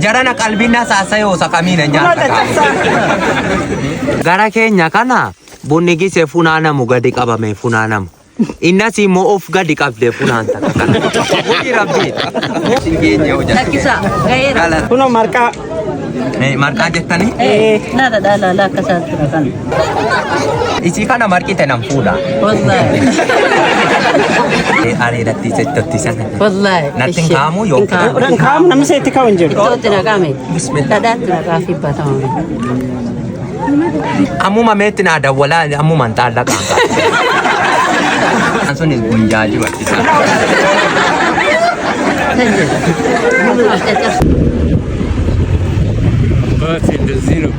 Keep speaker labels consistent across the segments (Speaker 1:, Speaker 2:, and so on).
Speaker 1: Jarana qalbiin nasaasayoosa kamiina nyaata. Gara keenya kana bunni gisee funaanamu gadi qabamee funaanama. Innas immoo of gadi qabdee funaanta. Hojii rabbii.
Speaker 2: Lakkisaa ga'eera.
Speaker 3: Kunoo marqaa.
Speaker 1: Marqaa jettanii?
Speaker 2: Laala laala laala akka isaa tura kana.
Speaker 1: Isii kana marqite nan fuudha.
Speaker 2: Wallaahi.
Speaker 1: Areeratti jettatti sana.
Speaker 2: Wallaahi.
Speaker 1: Natti hin kaamu yoo
Speaker 2: Hin kaamu.
Speaker 3: Hin kaamu namni seetti kaa'u hin jiru.
Speaker 2: Ittootti naqame.
Speaker 1: Bismillah.
Speaker 2: Dhadhaatti naqaa fi batama.
Speaker 1: Ammuma meetti naa dawwalaa ammuma hin xaallaqaan qaba. Sunis gunjaajii wattisa.
Speaker 4: እንደዚህ ነው።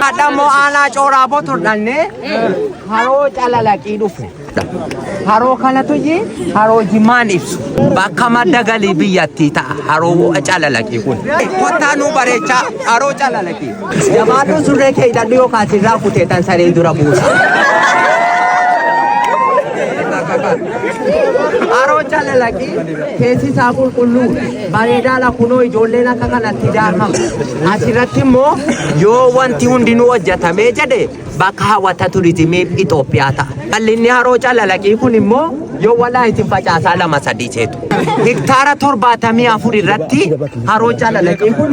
Speaker 1: Hadhammoo aanaa cooraa botordhannee haroo calalaqii dhufe. Haroo kanatu haroo jimaan ibsu. Bakka madda galii biyyattii ta'a haroo calalaqii kun. Kottaa nuu bareechaa haroo calalaqii. Jabaadhu surree kee hidhadhu yookaan sirraa kutee tan saree dura buusa. Haroo calalaqii keessi isaa qulqulluu bareedaadha kunoo ijoolleen akka kanatti daakamu. Asirratti immoo yoo wanti hundinuu hojjetamee jedhe bakka hawwata turizimii Itoophiyaa ta'a. Bal'inni haroo calalaqii kun immoo yoo walaa isin facaasaa lama sadii seetu. Hektaara 74 irratti haroo calalaqii kun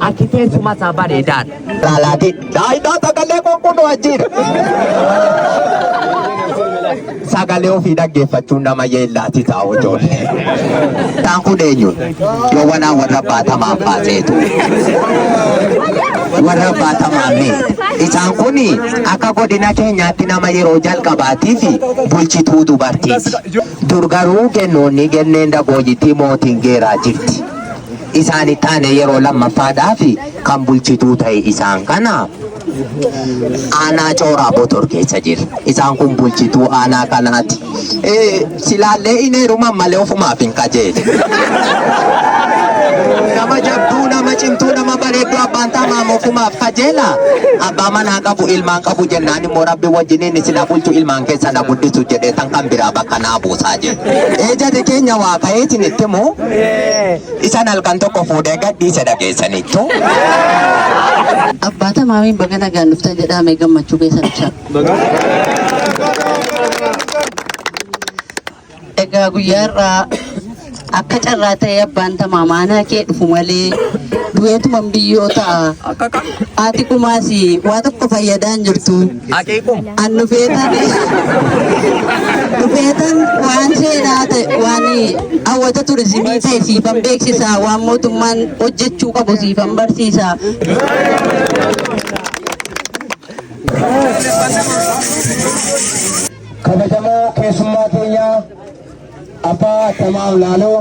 Speaker 1: akki teessuma isaa bareedaadha. Laalaati daa'idaa sagalee qulqulluu wajjin. Sagalee ofii dhaggeeffachuun nama yeellaati ta'a ijoollee. Isaan kun eenyu? Yoo wanaa warra baatamaan baaseetu. Warra baatamaan mee. Isaan kun akka godina keenyaatti nama yeroo jalqabaatiif bulchituu dubartiiti. Dur garuu gennoonni genneen dagoojitti mootiin geeraa jirti. Isaan itti aanee yeroo lammaffaadhaaf kan bulchituu ta'e isaan kana aanaa cooraa botor keessa jira. Isaan kun bulchituu aanaa kanaati. Silaallee hin heeruman malee ofumaaf hin qajeele. Nama jabduu, nama cimtuu, nama bareedduu abbaan tamaam ofumaaf qajeela. Abbaa manaa qabu, ilmaan qabu jennaan immoo rabbi wajjiniin isin haa bulchu ilmaan keessa na guddisu jedhee tan kan biraa bakka naa buusaa jedhe. Ee jarri keenya waa ka'eetiin itti himu isan halkan tokko fuudhee gadhiise dhageessaniittu.
Speaker 2: Abbaa Tamaamiin baga nagaan dhuftan jedhaa mee gammachuu keessan ibsaa. Egaa guyyaa irraa akka carraa ta'ee abbaan tamaam aanaa kee dhufu malee du'eetuman biyyoo ta'a. Haati kumaas waa tokko fayyadaa hin jirtu.
Speaker 1: Aqiiqum.
Speaker 2: An dhufeetan waan seenaa ta'e waan hawwata turizimii ta'e siifan beeksisaa waan mootummaan hojjechuu qabu siifan barsiisaa.
Speaker 5: Kabajamoo keessummaa keenya abbaa Tamaam Laaloo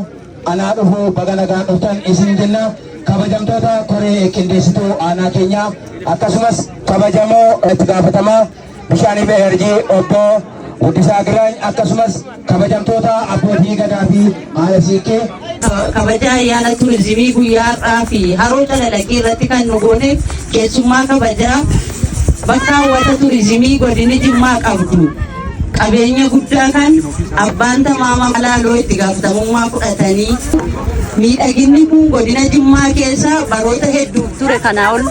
Speaker 5: anaa dhufu baga nagaan dhuftan isin jenna. Kabajamtoota koree qindeessituu aanaa keenyaa akkasumas kabajamoo itti gaafatamaa bishaanii fi enerjii obbo Guddisaa Giraany akkasumas kabajamtoota abbootii gadaa fi haadha siiqqee
Speaker 2: Kabaja ayyaana turizimii guyyaa har'aa fi haroo calalaqii irratti kan nu gooneef keessummaa kabajaa bakka hawwata turizimii godinni Jimmaa qabdu qabeenya guddaa kan abbaan Tamaama Laaloo itti gaafatamummaa fudhatanii miidhaginni kun godina Jimmaa keessa baroota hedduuf ture kanaa ol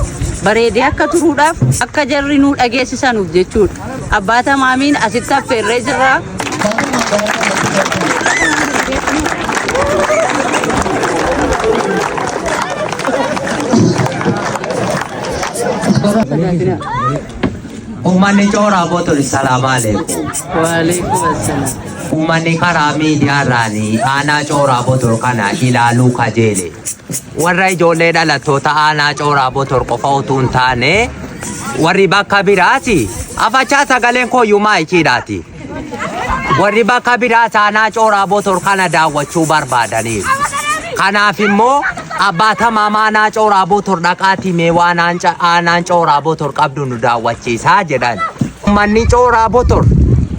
Speaker 2: bareedee akka turuudhaaf akka jarri nuu dhageessisanuuf jechuudha. Abbaa Tamaamiin asitti affeerree jirra.
Speaker 1: Uummanni cooraa botor salaamu aleekum.
Speaker 2: Waalaikum assalam.
Speaker 1: Uummanni karaa miidiyaarraanii aanaa Cooraa Botor kana ilaaluu kajeele. Warra ijoollee dhalattoota aanaa Cooraa Botor qofa utuu hin taane warri bakka biraati afachaa sagaleen kooyyuu maayikiidhaati. Warri bakka biraas aanaa Cooraa Botor kana daawwachuu barbaadaniiru. Kanaaf immoo abbaa tamaam aanaa Cooraa Botor dhaqaatii mee waan aanaan Cooraa Botor qabdu nu daawwachiisaa jedhan. Uummanni Cooraa Botor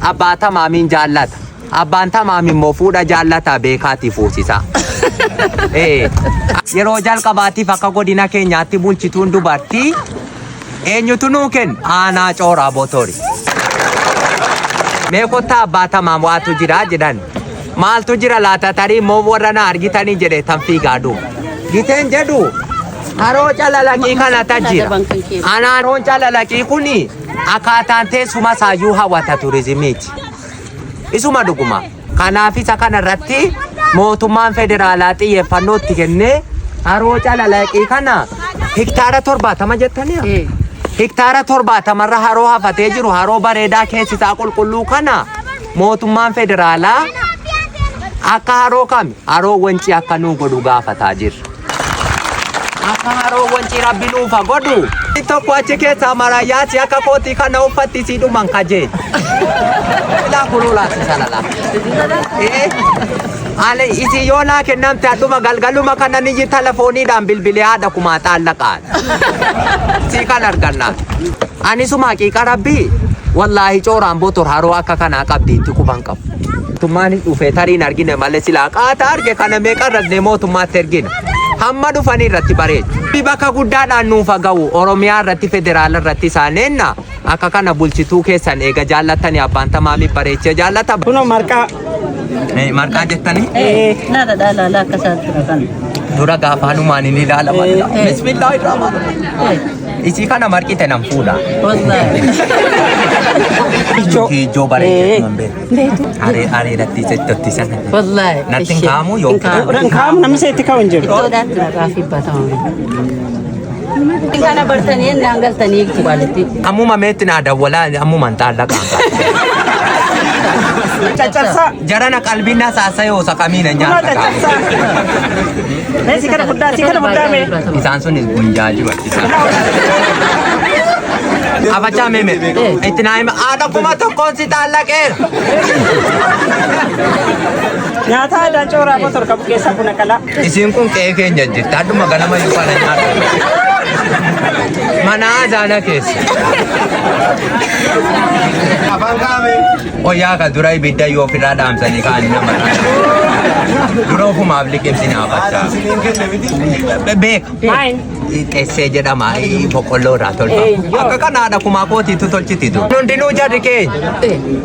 Speaker 1: abbaa tamaamiin jaallata. Abbaan tamaam immoo fuudha jaallata beekaatii fuusisa. Yeroo jalqabaatiif akka godina keenyaatti bulchituun dubartii eenyutu nuu kenna? Aanaa Cooraa Botori. Mee kottaa abbaa tamaam waatu jira jedhan. Maaltu jira laata tarii immoo warra na argitanii jedhe tan fiigaa duuba. Giteen jedhu haroo calalaqii kanata jira. Ana haroon calalaqii kuni akkaataan teessuma isaayyuu hawwata turizimiiti. Isuma dhuguma. Kanaaf isa kana irratti mootummaan federaalaa xiyyeeffannoo itti kennee haroo calalaqii kana hektaara 70 jettanii hektaara 70rra haroo hafatee jiru haroo bareedaa keessi isaa qulqulluu kana mootummaan federaalaa akka haroo kami haroo wancii akka nuu godhu gaafataa jirra. Akka haroo wancii rabbi nuuf haa godhu. Tokko achi keessaa marayyaasi akka kootii kana uffatti isii dhuman kajeeli. Ilaa kunoo laasi salala. Ale isii yoo naa kennamte adhuma galgaluma kana ni telefooniidhaan bilbilee haadha kumaa xaallaqaan. Sii kan argannaa. Ani suma haqiiqa rabbii wallaahi cooraan botor haroo akka kanaa qabdi itti quban qabu. Mootummaan dhufee tariin argine malee silaa qaata arge kana meeqa irratti mootummaatti ergina. Hamma dhufanii irratti bareechu. Bakka guddaadhaan nuuf ga'u Oromiyaa irratti federaala irratti isaaneenna akka kana bulchituu keessan eega jaallattanii abbaan tamaamii bareechee jaallata.
Speaker 3: Kunoo marqaa.
Speaker 1: Marqaa jettanii?
Speaker 2: Laala laala akka isaa tura kana.
Speaker 1: Dura gaafa hanumaan inni ilaalama. Bismillaahi rahmaan. Isii kana marqite nan fuudha.
Speaker 2: Wallaahi.
Speaker 1: Ijoo bareechee man beeku. Areeratti itti sana.
Speaker 2: Wallaahi.
Speaker 1: Natti hin kaamu yoo
Speaker 3: Hin kaamu namni isa itti kaa'u hin jiru.
Speaker 2: Ittoodhaan tura gaafii baatama. Kana bartanii ennaan galtanii waalitti.
Speaker 1: Ammuma meetti naa dawwalaa ammuma hin xaallaqaan.
Speaker 3: Caccabsaa.
Speaker 1: Jarana qalbiin na saasayoo sakamiina
Speaker 3: Kunoo
Speaker 1: nyaata.
Speaker 3: caccabsaa. Mee si kana fudhaa si kana fudhaa mee.
Speaker 1: Isaan sunis gunjaa jiru achi isaan. Afachaa meeme itti naa hima haadha 1000 si xaallaqeera.
Speaker 3: Nyaata aadaa Cooraa Botor qabu keessaa buna qalaa.
Speaker 1: Isiin kun qe'ee keenya jirti. Adduma ganama iyyuu kana nyaata. Mana azaana keessa.
Speaker 5: Afaan kaa'ame.
Speaker 1: Wayyaa ka dura ibidda yoo ofirraa dhaamsanii kaanii nama. Dura ofumaaf liqimsi naafachaa.
Speaker 5: Isiniin kenne miti.
Speaker 1: Beeka.
Speaker 3: Maayin.
Speaker 1: Xessee jedhama boqqolloo irraa tolfama. Akka kana haadha kumaa kootiitu tolchiti dur. Hundinuu jarri keenya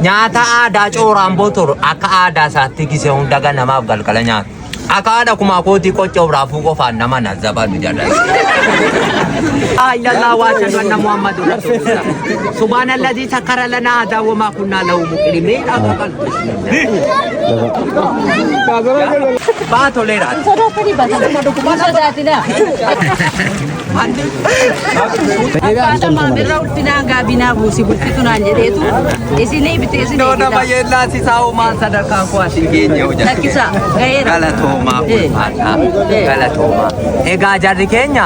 Speaker 1: nyaata aadaa cooraan botor akka aadaa isaatti gisee hunda ganamaaf galgala nyaatu. Akka haadha kumaa kootii qoccoo raafuu qofaan nama nazzabanu jedhan. Illallah wa ashhadu anna Muhammadur Rasulullah. Subhaanalladhi sakkara lanaa haadha wa maa kunnaa lahu muqriniin. Akka kan. Baa toleera.
Speaker 2: Sodaatanii baatama. Sodaatinaa. Abbaan tamaam irra ulfinaan gaabinaa buusi bulchitu naan jedheetu isinii bitee isinii
Speaker 1: Noo nama
Speaker 2: bitaa.
Speaker 1: yeellaa sisaa uumaan sadarkaan koo asii geenye hojjeta.
Speaker 2: Lakkisaa ga'eera.
Speaker 1: Galatoomaa ulfaadhaa. Galatoomaa. Egaa jarri keenya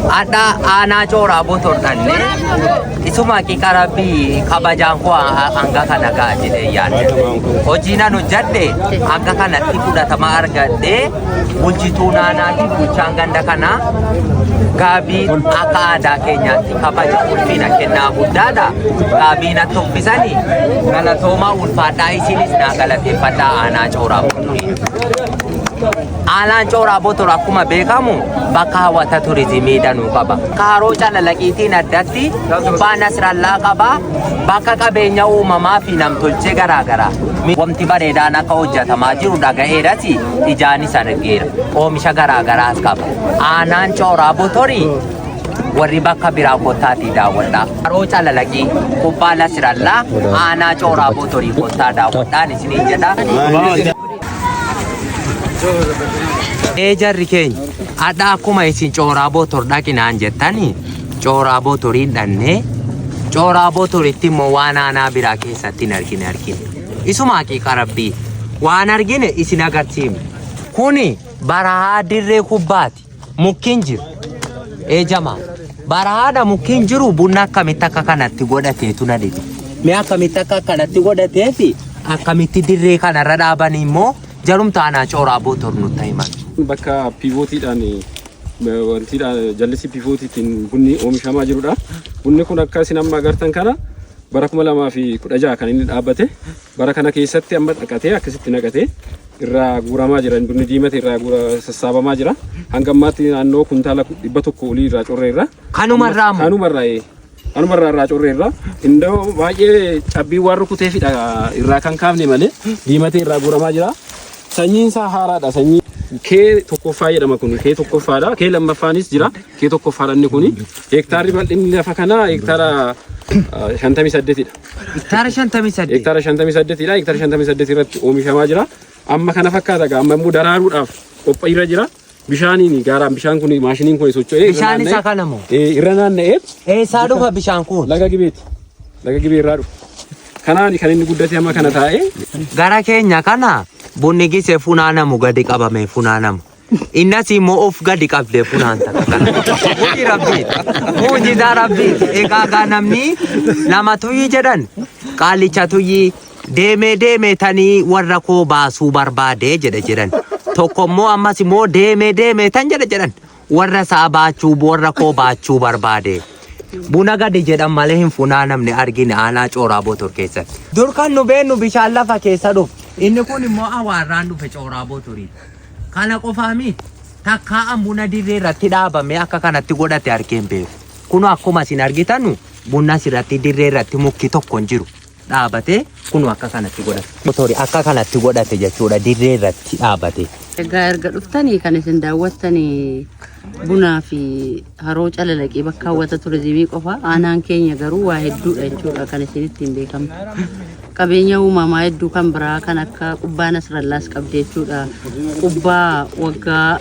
Speaker 1: hadha aanaa cooraa botor dhannee isuma haqiiqa rabbii kabajaan koo hanga kana ga'a jedhee yaadde. Hojii nan hojjadhe hanga kanatti fudhatama argadhee bulchituu naanaa fi bulchaan ganda kanaa gaabii akka aadaa keenyaatti kabaja ulfina kennaa guddaadha. Gaabii natti uffisanii galatoomaa ulfaadhaa isinis naa galateeffadhaa aanaa cooraa botorii. Aanaan cooraa botor akkuma beekamu bakka hawwata turizimii danuu qaba. Haroo calalaqiitiin addatti gubbaa Nasrallaa qaba. Bakka qabeenya uumamaa fi namtolchee garaagaraa. Wanti bareedaan akka hojjetamaa jiru dhaga'eeras ijaanis argeera. Oomisha garaagaraas qaba. Aanaan cooraa botorii warri bakka biraa kottaatii daawwadhaa. Haroo calalaqii gubbaa Nasrallaa aanaa cooraa botorii kottaa daawwadhaan isiniin jedha. Ee jarri keenya hadha akkuma isin cooraa botor dhaqinaan jettanii cooraa botoriin dhannee cooraa botoritti immoo waan aanaa biraa keessatti hin argine argine. Isuma haqiiqa rabbii. Waan argine isin agarsiifne. Kuni barahaa dirree kubbaati. Mukkiin jiru. Eejama. Barahaadha mukkiin jiru bunna akkamitti akka kanatti godhateetu na dhibe. Mee akkamitti akka kanatti godhatee fi akkamitti dirree kanarra dhaabanii immoo jarumta aanaa cooraa bootor nutti himan.
Speaker 6: Bakka piivootiidhaan wantiidhaan jallisii piivootiitiin bunni oomishamaa jirudha. Bunni kun akka isin amma agartan kana bara 2016 kan inni dhaabbate. Bara kana keessatti amma naqatee akkasitti naqatee irraa guuramaa jira. Bunni diimate irraa sassaabamaa jira. Hanga ammaatti naannoo kuntaala 100 olii irraa correerra.
Speaker 1: Kanumarraa moo?
Speaker 6: Kanumarraa ee. Kanumarraa irraa correerra. Indoo baay'ee cabbii waan rukuteefidha irraa kan kaafne malee diimatee irraa guuramaa jira. Sanyiin isaa haaraadha. Sanyii kee tokkoffaa jedhama kun kee tokkoffaadha. Kee lammaffaanis jira. Kee tokkoffaadha inni kuni. Hektaarri bal'inni lafa kanaa hektaara 58dha.
Speaker 1: Hektaara 58.
Speaker 6: Hektaara 58dha. Hektaara 58 irratti oomishamaa jira. Amma kana fakkaata egaa amma immoo daraaruudhaaf qophiirra jira. Bishaaniin gaaraan bishaan kun maashiniin kun socho'ee irra
Speaker 1: Bishaan isaa
Speaker 6: naanna'ee-
Speaker 1: kana moo?
Speaker 6: Irra naanna'ee
Speaker 1: Eessaa dhufa bishaan kun?
Speaker 6: laga gibeeti. Laga gibee irraa dhufa. Kanaan kan inni guddate amma kana taa'ee
Speaker 1: Gara keenya kana bunni gisee funaanamu gadi qabamee funaanamu. Innas immoo of gadi qabdee funaanta. Hojii rabbiiti. Muujizaa rabbiiti. Egaa gaa namni nama tuyyi jedhan qaalicha tuyyi deemee deemee tanii warra koo baasuu barbaadee jedhe jedhan. Tokko immoo ammas immoo deemee deemee tan jedhe jedhan. Warra isaa baachuu warra koo baachuu barbaade. Buna gadi jedhan malee hin funaanamne argine aanaa cooraa botor keessatti. Dur kan nu beennu bishaan lafa keessa dhufu. Inni kun immoo awaarraan dhufe cooraa botorii. Kana qofaa miti. Takkaa buna dirree irratti dhaabamee akka kanatti godhate argeen beeku. Kun akkuma isin argitanu bunna asirratti dirree irratti mukki tokko hin jiru. Dhaabatee kun akka kanatti godhate. Botori akka kanatti godhate jechuudha dirree irratti dhaabate.
Speaker 2: Egaa erga dhuftanii kan isin daawwattanii bunaa fi haroo calalaqii bakka hawwata turizimii qofa. Aanaan keenya garuu waa hedduudha jechuudha kan isin ittiin beekamtu. Qabeenya uumamaa hedduu kan biraa kan akka qubbaa Nasrallaas qabdi jechuudha. Qubbaa waggaa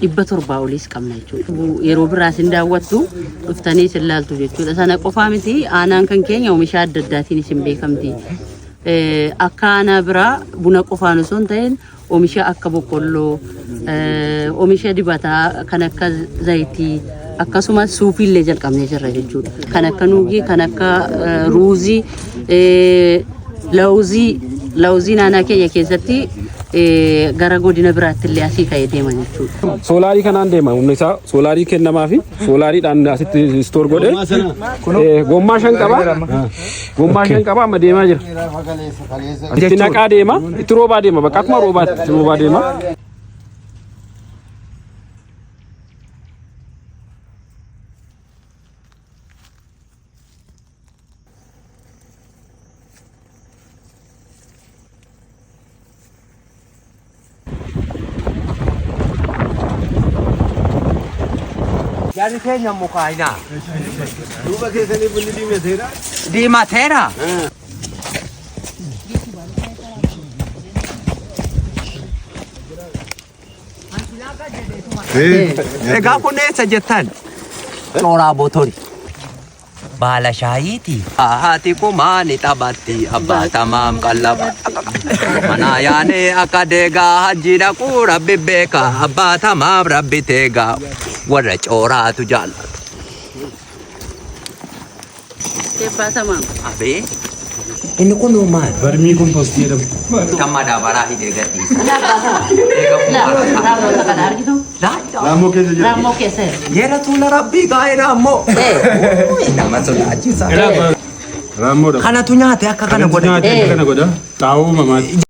Speaker 2: 700 oliis qabna jechuudha. Yeroo biraa isin daawwattu dhuftanii isin laaltu jechuudha. Sana qofaa miti aanaan kan keenya oomisha adda addaatiin isin beekamti. Akka aanaa biraa buna qofaan osoo hin ta'in oomisha akka boqqolloo, oomisha dibataa kan akka zayitii akkasumas suufiillee jalqabnee jirra jechuudha. Kan akka nuugii, kan akka ruuzii, lawuzii, lawuziin aanaa keenya keessatti gara godina biraatti illee asii ka'ee deema jechuudha.
Speaker 6: Soolaarii kanaan deema humni isaa soolaarii kennamaa fi soolaariidhaan asitti istoor godhee gommaa 5 qaba. Gommaa 5 qaba amma deemaa jira. Itti naqaa deema itti roobaa deema bakka akkuma roobaatti itti roobaa deema.
Speaker 1: Jarri keenya mukaayinaa. Duuba keessanii bunni diimateera. Diimateera. Egaa kun eessa jettan? Cooraa botori. Baala shaayiiti. Haati kumaa ni taphatti abbaa tamaam qallaba. Mana yaanee akka deegaa hajji dhaquu rabbi beeka abbaa tamaam rabbi teegaa warra cooraatu jaallata.
Speaker 2: Eebbaa tamaam.
Speaker 1: Abee. Inni kun maal?
Speaker 6: Barmii kompoostii jedhama.
Speaker 1: Kan madaabaraa hidhee gadhiisa.
Speaker 2: Raammoo kana argitu?
Speaker 6: Raammoo keessa jira.
Speaker 2: Raammoo keessa jira.
Speaker 1: Yeera tuula rabbii gaa'ee raammoo. Nama sodaachisa.
Speaker 6: Raammoodha.
Speaker 1: Kanatu nyaate akka kana godhe.
Speaker 6: Nyaata akka kana godha. Xaa'oo uumamaati.